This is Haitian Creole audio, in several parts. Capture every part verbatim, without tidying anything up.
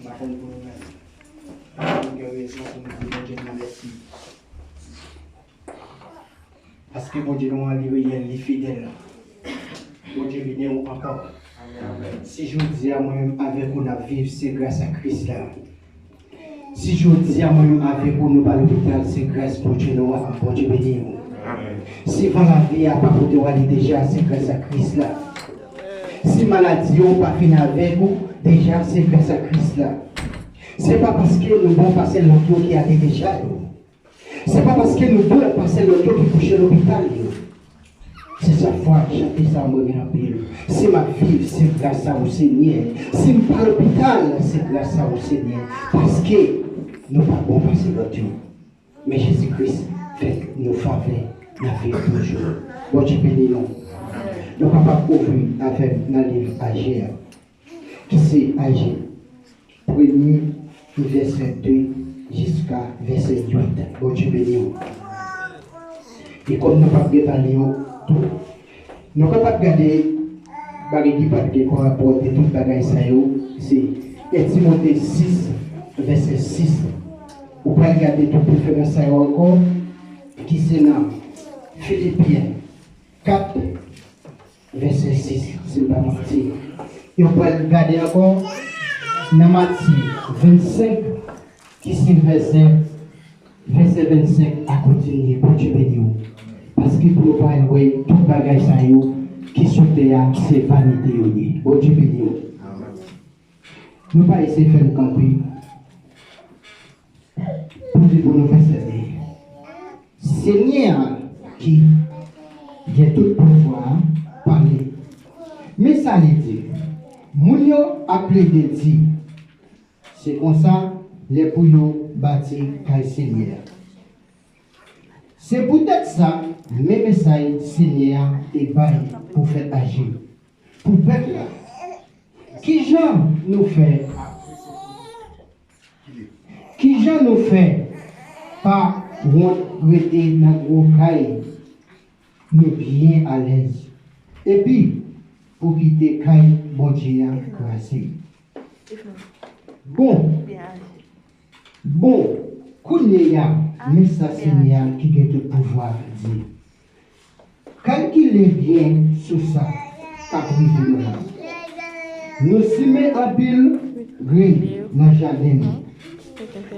Aprann pou nou menm. Nou gen rezon pou nou di Bondye nou mèsi. Paske Bondye nou an, li reyèl, li fidèl. Bondye beni w ankò. Si jodi a mwen menm avèk ou n ap viv, se gras a Kris la. Si jodi a mwen menm avèk ou nou pa lopital, se gras Bondye nou an. Bondye beni w. Si van lavi a pa pote w ale deja, se gras a Kris la. Si maladi yo pa fin avèk ou, deja se gras a Kris la. Se pa paske nou bon pase lòt yo ki ale deja yo. Se pa paske nou bon pase lòt yo ki kouche lopital yo. Se sa fwa chante sa a mwen renmen anpil. Si m ap viv, se gras a ou, Senyè. Si m pa lopital, se gras a ou, Senyè. Paske nou pa bon pase lòt yo. Men Jezi Kris fè nou favè, n ap viv toujou. Bondye beni nou. Nou kapab ouvri avè m nan liv Aje a, ki se Aje, premye, vèsè de jiska vèsè uit. Bondye beni w. E kòm nou p ap gen tan li yo tou, nou kapab gade bagay ki pa t gen kò rapò de tout bagay sa yo, se en Timote sis, vèsè sis. Ou pral gade tout referans sa yo ankò, ki se nan Filipyen kat, vèsè sis, si m pa manti. E ou pral gade ankò nan Matye vennsenk, ki se vèsè, vèsè vennsenk a kontinye. Bondye beni w. Paske pou nou pral wè tout bagay sa yo ki sou tè a, se vanite yo ye. Bondye beni w. Nou pa eseye fè l kanpe. Pou di pou nou fè sèvi. Senyè a ki gen tout pouvwa a pale. Men sa li di, moun yo ap plede di, se konsa lè pou yo bati kay Senyè a. Se poutèt sa, men mesaj Senyè a te bay pwofèt Aje pou pèp la. Kijan nou fè? Kijan nou fè pa wont rete nan gwo kay nou byen alèz, epi pou kite kay Bondye a kraze? Bon, bon, kounye a, men sa Senyè a ki gen tout pouvwa di. Kalkile byen sou sa k ap rive nou la. Nou simen anpil grenn nan jaden nou,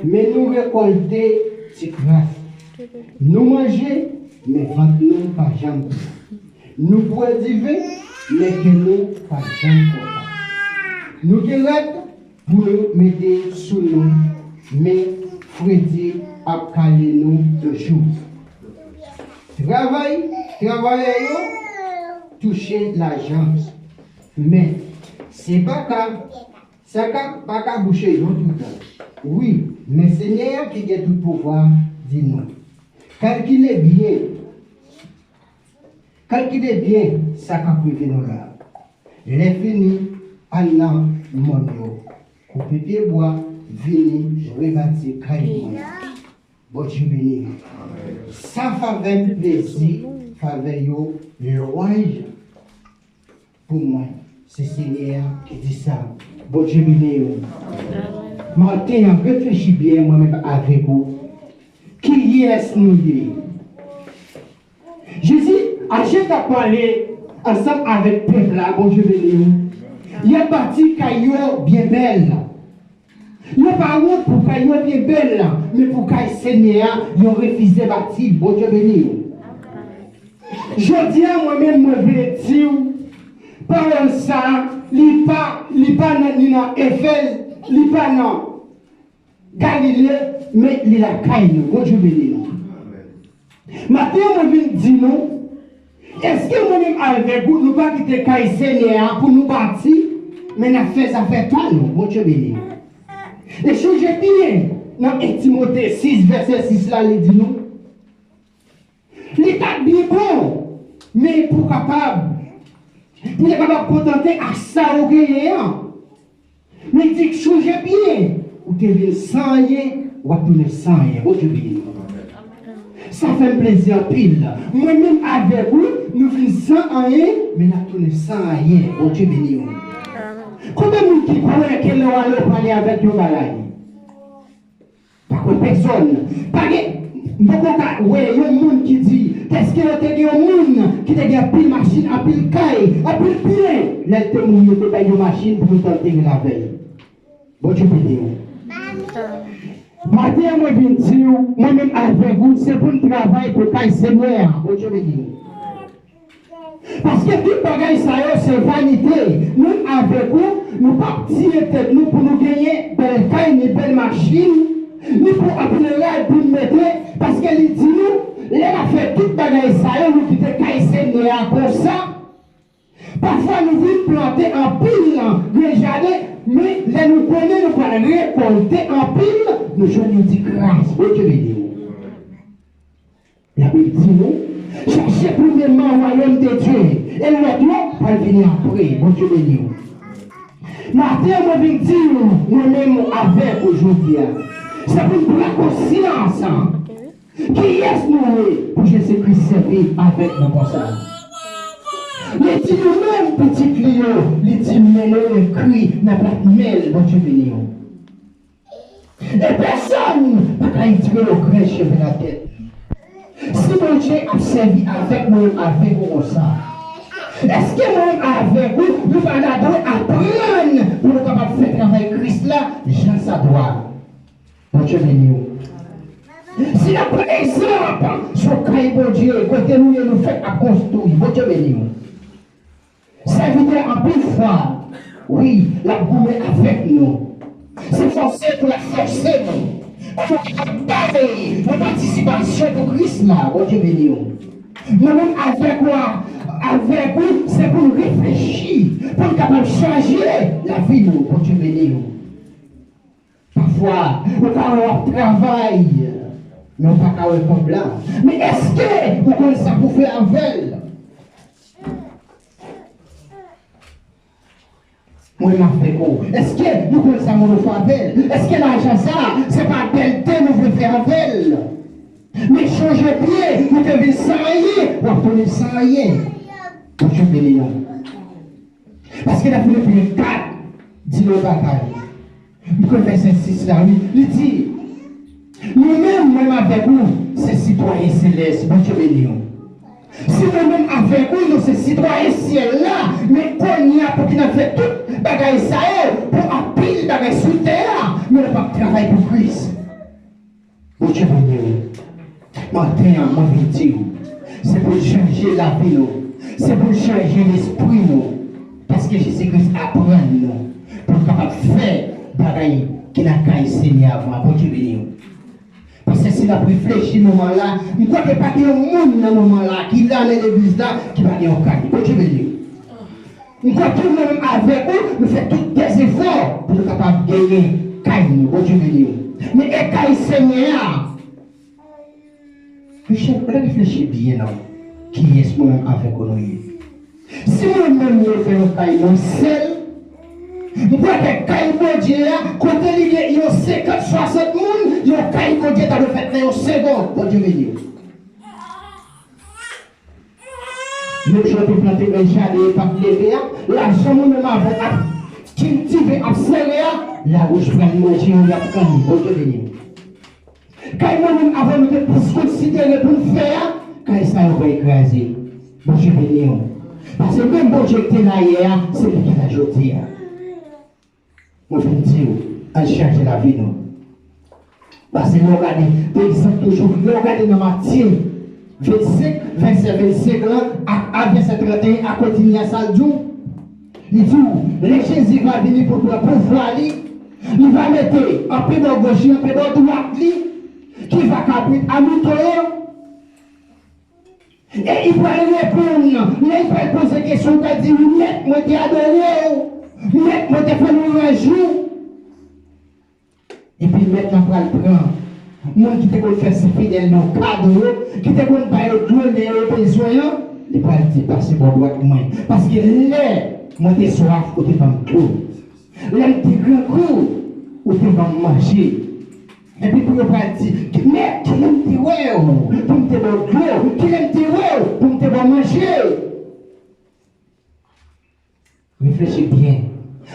men nou rekòlte ti kras. Nou manje, men vant nou pa janm plen. Nou bwè diven, men kè nou pa janm kontan. Nou gen rad pou nou mete sou nou, men fredi ap kale nou toujou. Travay, travayè yo touche lajan, men se pa ka, sa ka, pa ka bouche yon twoutan. Wi, men Senyè a ki gen tout pouvwa di nou, kalkile byen, kalkile byen sa k ap rive nou la. Lè fini, al nan mòn yo, koupe pye bwa, vini rebati kay mwen. Bondye beni. Sa favè m plezi, favè yo lwanj pou mwen. Se Senyè a ki di sa. Bondye beni w. Maten an, reflechi byen, mwen menm avèk ou. Kiyès nou ye? Jezi, Aje t ap pale ansanm avèk pèp la, Bondye beni w. Y ap bati kay yo byen bèl. Yo pa wont pou kay yo byen bèl la, men pou kay Senyè a, yo refize bati. Bondye beni w. Jodi a, mwen menm, mwen vle di w, pawòl sa a, li pa, li pa nan, ni nan Efèz, li pa nan Galile, men li lakay nou. Bondye beni nou. Maten an, mwen vin di nou, èske mwen menm avèk ou, nou pa kite kay Senyè a pou nou bati, men n ap fè zafè pa nou? Bondye beni nou. E chonje byen, nan en Timote sis, vèsè sis la, li di nou, li ta byen bon, men pou w kapab, pou w te kapab kontante ak sa ou genyen an. Men di, chonje byen, ou te vin san anyen, w ap tounen san anyen. Bondye beni nou. Sa fè m plezi anpil. Mwen menm avèk ou, nou vin san anyen, men n ap tounen san anyen. Bondye beni nou. Konbyen moun ki kwè ke lè w ale w pale avèk yon bagay. Pa kwè pèsonn. Pa gen, m poko ka wè yon moun ki di, èske yo te gen yon moun ki te gen anpil machin, anpil kay, anpil byen, lè l te mouri, yo te bay yon machin pou yo te antere l avè l. Bondye beni w. Maten an, mwen vin di w, mwen menm avèk ou, se pou n travay pou kay Senyè a. Bondye beni w. Paske tout bagay sa yo se vanite. Menm avèk ou, nou p ap tiye tèt nou pou nou genyen bèl kay, ni bèl machin, ni pou anpil rad pou n mete, paske li di nou, lè n ap fè tout bagay sa yo, nou kite kay Senyè a konsa. Pafwa nou vin plante anpil grenn jaden, men lè nou konnen nou pral rekòlte anpil, nou jwenn yon disgras. Bondye beni w. Labib di nou, chache premyèman wayòm de Dye, e lòt yo pral vini apre. Bondye beni w. Maten an, mwen vin di w, mwen menm avèk ou jodi a, se pou n pran konsyans kiyès nou ye pou Jezi Kris sèvi avèk nou konsa. Li di nou menm pitit li yo, li di men nou ekri nan plat men l. Bondye beni w. E pèsonn pa ka retire yon grenn cheve nan tèt li. Si Bondye ap sèvi avèk mwen menm avèk ou konsa, èske mwen menm avèk ou, nou pa ta dwe aprann pou nou kapab fè travay Kris la jan sa dwa? Bondye beni w. Si n ap pran egzanp sou kay Bondye, kote nou ye, nou fèk ap konstwi, Bondye beni w. Sèvitè anpil fwa, wi, l ap goumen avèk nou. Se fòse pou l ap fòse nou. Pou nou kapab bay yon patisipasyon pou Kris la. Bondye beni w. Mwen menm avèk ou, avèk ou, se pou n reflechi, pou n kapab chanje lavi nou. Bondye beni w. Pafwa, ou ka wè w ap travay, men ou pa ka wè kòb la. Men èske ou konn sa pou fè avè l? Mwen m avèk ou. Èske nou konn sa moun ou fè avè l? Èske lajan sa, se pa bèlte nou vle fè avè l? Men chonje byen, nou te vin san anyen, w ap tounen san anyen. Bondye beni nou. Paske nan Filipen kat di nou yon bagay. M kwè vèsè sis la, wi. Li di, nou menm, mwen menm avèk ou, se sitwayen selès. Bondye beni w. Si mwen menm avèk ou, nou se sitwayen syèl la, men kounye a pou ki n ap fè tout bagay sa yo, pou anpil bagay sou tè a, men nou p ap travay pou Kris. Bondye beni w. Maten an, mwen vin di w, se pou n chanje lavi nou. Se pou n chanje lespri nou. Paske Jezi Kris aprann nou pou n kapab fè bagay ki nan kay Senyè a. Bondye beni w. Paske si n ap reflechi moman la, m kwè ke pa gen yon moun nan moman la ki la nan legliz la ki pa gen yon kay. Bondye beni w. M kwè ke mwen menm avèk ou, nou fè tout dèzefò pou nou kapab genyen kay nou. Bondye beni w. Men e kay Senyè a? Mesye, reflechi byen non. Kiyès mwen menm avèk ou nou ye? Si mwen menm mwen fè yon kay mwen sèl, m kwè ke kay Bondye a, kote li gen yon senkant, swasant moun, yon kay Bondye ta dwe fèt nan yon segonn. Bondye beni w. Menm jan w te plante grenn jaden e p ap leve a, lajan mwen menm avè w ap kiltive, ap sere a, lawouch pral manje yo, y ap kanni. Bondye beni w. Kay mwen menm avè w nou te plis konsidere pou n fè a, kay sa yo pral kraze. Bondye beni w. Paske menm Bondye ki te la yè a, se li ki la jodi a. Mwen vin di w, ann chanje lavi nou. Paske lè w gade, pa egzanp toujou, lè w gade nan Matye vennsenk, vèsè vennsenk lan, a, a vèsè tranteyen, a kontinye a sa l di w. Li di w, lè Jezi va vini pou l pran pouvwa li, li va mete anpe bò goch li, anpe bò dwat li, ki va kabrit a mouton yo. E li pral reponn, lè li pral poze kesyon, li pral di, Mèt, mwen te adore w. Mèt, mwen te fè lwanj ou. Epi Mèt la pral pran moun ki te konn fè se fidèl yo kado yo, ki te konn ba yo dlo lè yo bezwen an, li pral di, pase bò dwat mwen. Paske lè mwen te swaf, ou te ban m dlo. Lè m te grangou, ou te ban m manje. Epi pou yo pral di, Mèt, kilè m te wè w pou m te ba w dlo? Kilè m te wè w pou m te ba w manje? Reflechi byen.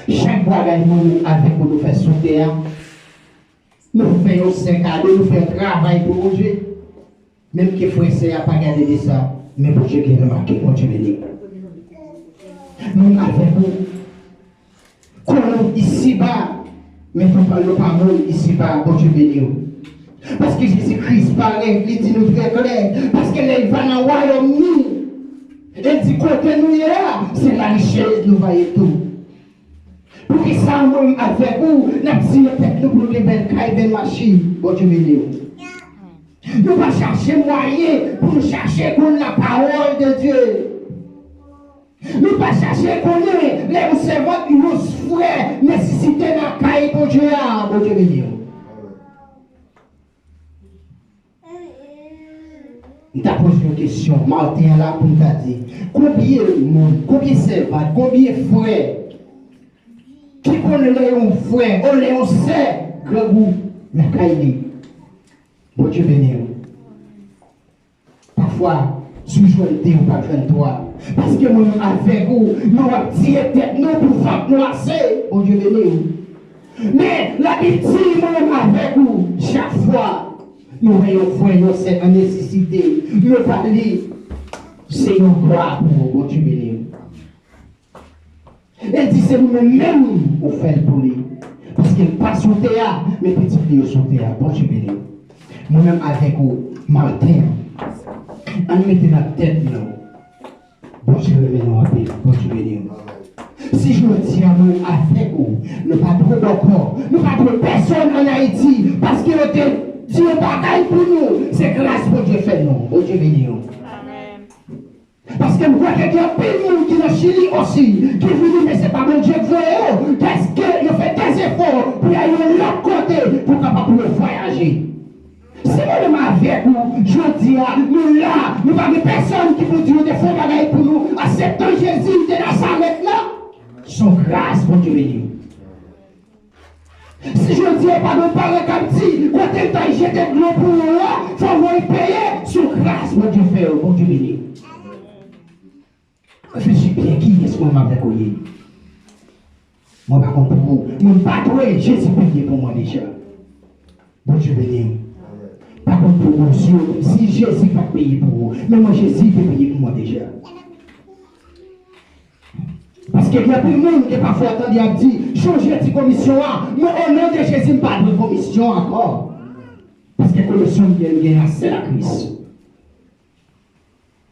Chak Bagay mwen menm avèk ou nou fè sou tè a, nou fè yon sè kado, nou fè yon travay pou Bondye. Menm ke frè sè a pa gade de sa, men Bondye gen remake, Bondye beni w. Menm avèk ou, konnen w isiba, men tou pa nou pa moun isiba, Bondye beni w. Paske Jezi Kris parèt, li di nou trè klè, paske lè l va nan wayòm ni, e l di kote nou ye a, se la richèz nou va ye tou. Poukisa mwen avèk ou, n ap tiye tèt nou pou nou gen bèl kay, bèl machin? Bondye beni w. Nou pa chache mwayen pou nou chache konn la parole de Dieu. Nou pa chache konnen lè yon sèvant, yon frè nesesite nan kay Bondye a. Bondye beni w. M ta poze yon kesyon maten an la pou m ta di, konbyen moun, konbyen sèvant, konbyen frè ki konn lè yon frè, o lè yon sè, grangou lakay li? Bondye beni w. Pafwa, si w jwenn de, ou pa jwenn twa. Paske mwen menm avèk ou, nou ap tiye tèt nou pou vant nou ase. Bondye beni w. Men, Labib di, mwen menm avèk ou, chak fwa nou wè yon frè, yon sè an nesesite, nou ba li, se yon glwa pou ou, Bondye beni w. E l di se nou menm menm ou fè l pou li. Paske l pa sou tè a, men pitit li yo sou tè a. Bondye beni w. Mwen menm avèk ou, maten an, ann mete nan tèt nou, Bondye renmen nou anpil. Bondye beni w. Si jodi a mwen menm avèk ou, nou pa dwe bòkò, nou pa dwe pèsonn ann Ayiti, paske yo te di yon bagay pou nou, se gras Bondye fè nou. Bondye beni w. Paske m kwè ke gen anpil moun ki nan Chili osi, ki vini, men se pa Bondye k voye yo. Èske yo fè dezefò pou y al yon lòt kote pou kapab pou yo vwayaje? Si mwen menm avèk ou, jodi a, nou la, nou pa gen pèsonn ki pou di yo te fè yon bagay pou nou, akseptan Jezi de Nazarèt la, se yon gras Bondye beni w. Si jodi a pa gen paran k ap di, kote l t al jete dlo pou ou a, fò w voye peye, se yon gras Bondye fè w, Bondye beni w. Reflechi byen, kiyès mwen menm avèk ou ye? Mwen pa konn pou ou, mwen pa dwe, Jezi peye pou mwen deja. Bondye beni w. Pa konn pou ou, si, si Jezi pa t peye pou ou, men mwen Jezi te peye pou mwen deja. Paske gen anpil moun ke pafwa w tande ap di, chonje ti komisyon an. Mwen, o non de Jezi, m pa dwe komisyon ankò. Paske komisyon m gen, m gen a sèl a Kris.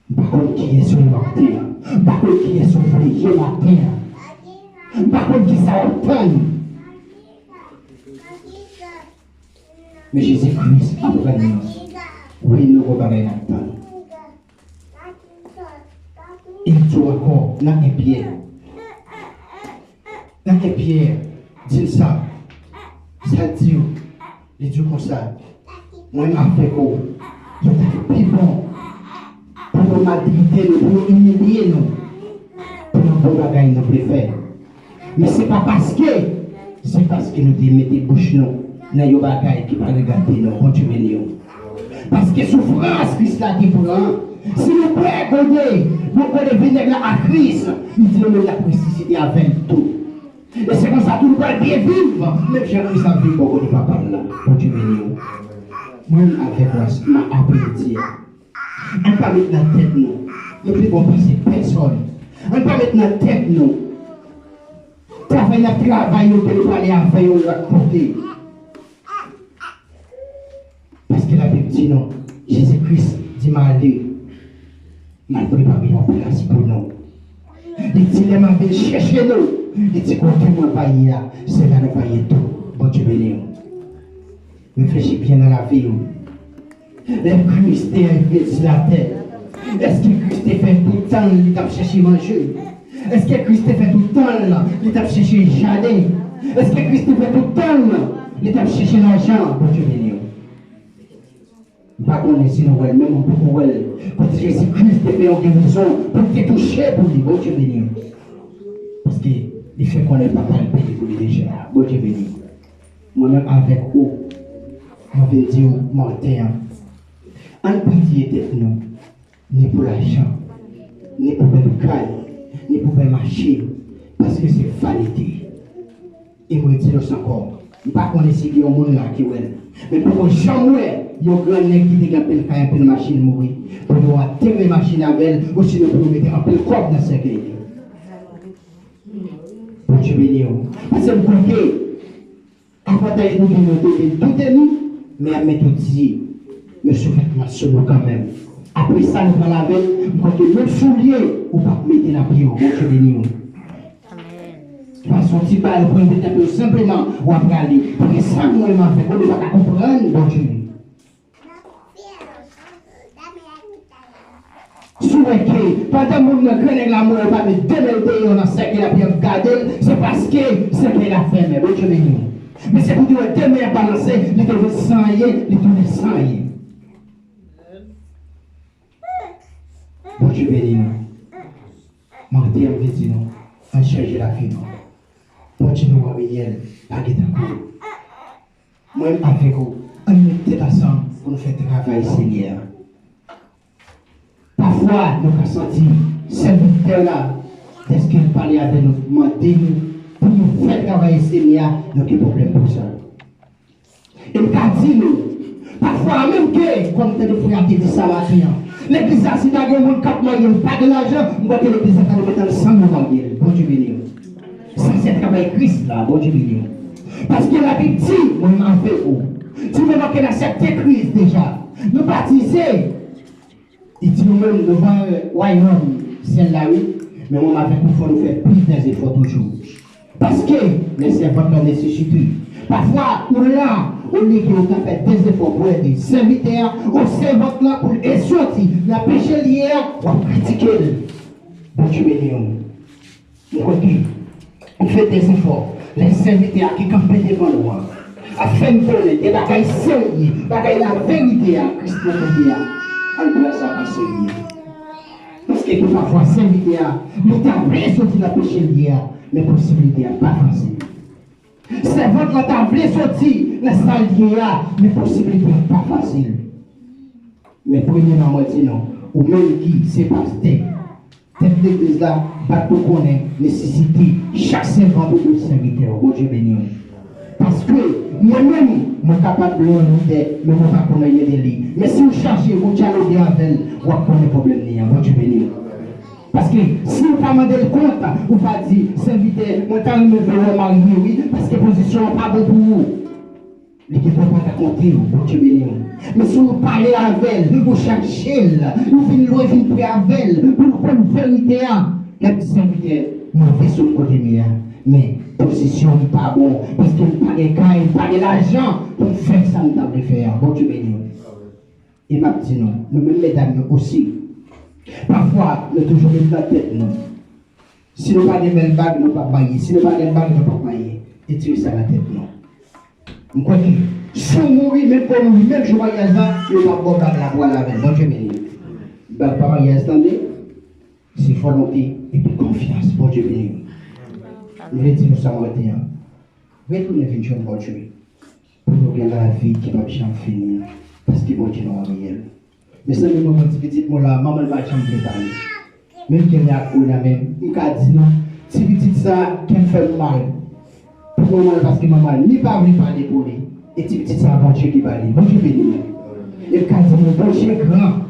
M pa konn kiyès ou ye maten an. M pa konn kiyès ou vle ye maten an. M pa konn kisa w ap tann. Men Jezi Kris ap rann nou. Wi, nou gon bagay n ap tann. E l di w ankò nan en Pyè. Nan en Pyè di l sa. Sa l di w? Li di w konsa, mwen avèk ou, li ta pi bon pou yo maltrete nou, pou yo imilye nou, pou yon bon bagay nou vle fè. Men se pa paske, se paske nou te mete bouch nou nan yon bagay ki pa regade nou. Bondye beni w. Paske soufrans Kris la te pran, si nou bwè gode, nou gode vinèg la a Kris, li di nou menm n ap resisite avè l tou. E se konsa tou nou pral byen viv, menm jan Kris ap viv bò kote Papa l la. Bondye beni w. Mwen menm avèk ou, m ap aplodi a. Ann pa met nan tèt nou, nou pi bon pase pèsòn. Ann pa met nan tèt nou, travay n ap travay yo, ke nou prale avè yo lòt kote. Paske Labib di nou, Jezi Kris di, m ale, m al prepare yon plas pou nou. Li di, lè m ap vin chèche nou, li di, kote mwen va ye a, se la nou va ye tou. Bondye beni w. Reflechi byen nan lavi w. Lè Kris te rive sou latè, èske Kris te fè tout tan l li t ap chèche manje? Èske Kris te fè tout tan l li t ap chèche jaden? Èske Kris te fè tout tan l li t ap chèche lajan? Bondye beni w. M pa konnen si nou wè l, men mwen poko wè l. Kote Jezi Kris te fè yon gerizon pou l te touche pou li. Bondye beni w. Paske li fè konnen Papa l peye pou li deja. Bondye beni w. Mwen menm avèk ou, mwen vin di w maten an, ann pa tiye tèt nou, ni pou lajan, ni pou bèl kay, ni pou bèl machin, paske se vanite. E m redi nou sa ankò. M pa konnen si gen yon moun la ki wè l. Men poko janm wè yon grannèg ki te gen anpil kay, anpil machin mouri. Pou yo antere machin avè l, osinon pou yo mete anpil kòb nan sèkèy li. Bondye beni w. Paske m kwè ke avantaj nou gen yo te vin doute nou, men y ap mete w di yo sou vètman sou nou kanmenm. Apre sa, nou pral avè l, m kwè ke menm soulye, ou p ap mete nan pye w. Bondye beni w. Paske yon ti bagay ou pran mete nan pye w senpleman, w ap rale. Paske sa nou menm avèk ou, nou pa ka konprann Bondye. Si w wè ke pandan moun nan grannèg la mouri, yo pa met de men l deyò nan sèkèy la pou y ap gade l, se paske sèkèy la fèmen. Bondye beni w. Men se pou di w wè de men y ap balanse, li te vin san anyen, li tounen san anyen. Bondye beni nou. Maten an, m vle di nou, ann chanje lavi nou. Bondye nou an reyèl, pa gen tankou l. Mwen avèk ou, ann met tèt ansanm pou nou fè travay Senyè a. Pafwa, nou ka santi sèvitè la, dèske l pale avè nou, mande nou pou nou fè travay Senyè a, nou gen pwoblèm pou sa. E m ka di nou, pafwa menm ke, kòm tande frè a te di sa maten an, legliz la, si ta gen yon moun k ap marye, li pa gen lajan, m kwè ke legliz la ta dwe mete ansanm yo marye l. Bondye beni w. Sa se travay Kris la, Bondye beni w. Paske Labib di, mwen avèk ou, di nou ke n aksepte Kris deja, nou batize, li di nou menm nou va wè wayòm syèl la, wi. Men mwen avèk ou, fò nou fè plis dè zefò toujou. Paske lè sèvant la nesesite, pafwa ou la, olye ke ou ta fè dè zefò pou ede sèvitè a, ou sèvant la pou l soti nan peche l ye a, w ap kritike l. Bondye beni w. M kwè ke ou fè dè zefò. Lè sèvitè a ki kanpe devan nou an ap fè n konnen gen bagay serye, bagay laverite a, Kris nan kote a, al pran sa pa serye. Paske gen pafwa sèvitè a, li ta vle soti nan peche l ye a, men posiblite a pa fasil. Sèvant la ta vle soti nan sa l ye a, men posiblite a pa fasil. Men premyèman, mwen di nou, ou menm ki se pastè, tèt legliz la, bat pou konnen nesesite chak sèvant ou tout sèvitè w. Bondye beni w. Paske mwen menm, mwen kapab lwe yon lidè, men mwen pa konn anyen de li. Men si w chache, w dyaloge avè l, w ap konnen pwoblèm li an. Bondye beni w. Paske si w pa mande l kont, ou pa di, sèvitè, mwen ta renmen vle wè w marye, wi, paske pozisyon an pa bon pou ou. Li gentan pa ka konte w, Bondye beni w. Men si w pale avè l, ou chache l, ou vin lwen, vin pre avè l, pou l konn verite a, l ap di, sèvitè, mwen vle sot kote m ye a, men pozisyon m pa bon, paske m pa gen kay, m pa gen lajan pou m fè sa m ta vle fè a. Bondye beni w. E m ap di nou, nou menm medam yo osi, pafwa nou toujou met nan tèt nou, si nou pa gen bèl bag, nou p ap marye, si nou pa gen bag, nou p ap marye. Retire sa nan tèt nou. M kwè ke si w mouri, menm ke w mouri menm jou maryaj la, yo p ap ba w bag la pou w al avè l. Bondye beni w. Bag pa maryaj, tande, se volonte epi konfyans. Bondye beni w. M vle di nou sa maten an. Retounen vin jwenn Bondye pou nou gen lavi ki p ap janm fini, paske Bondye nou an reyèl. Mezanmi, mwen pran ti pitit mwen la, manman l pa janm vle pale. Menm ke li ak ou nan men m, m ka di nou, ti pitit sa, kè m fè m mal pou manman l, paske manman l ni pa vle pale pou li. E ti pitit sa, Bondye ki ba li. Bondye beni nou. E m ka di nou, Bondye gran.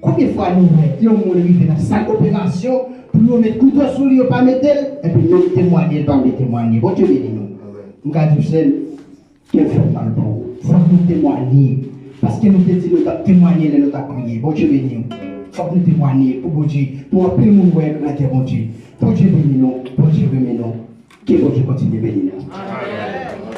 Konbyen fwa nou wè yon moun rive nan sal operasyon pou yo met kouto sou li, yo pa mete l, epi menm temwanye, l pa vle temwanye? Bondye beni nou. M ka di w, sè m, kè m fè m mal pou ou. Fòk nou temwanye. Paske nou te di nou t ap temwanye lè nou t ap priye. Bondye beni w. Fòk nou temwanye pou Bondye, pou anpil moun wè grandè Bondye. Bondye beni nou. Bondye renmen nou. Ke Bondye kontinye beni nou.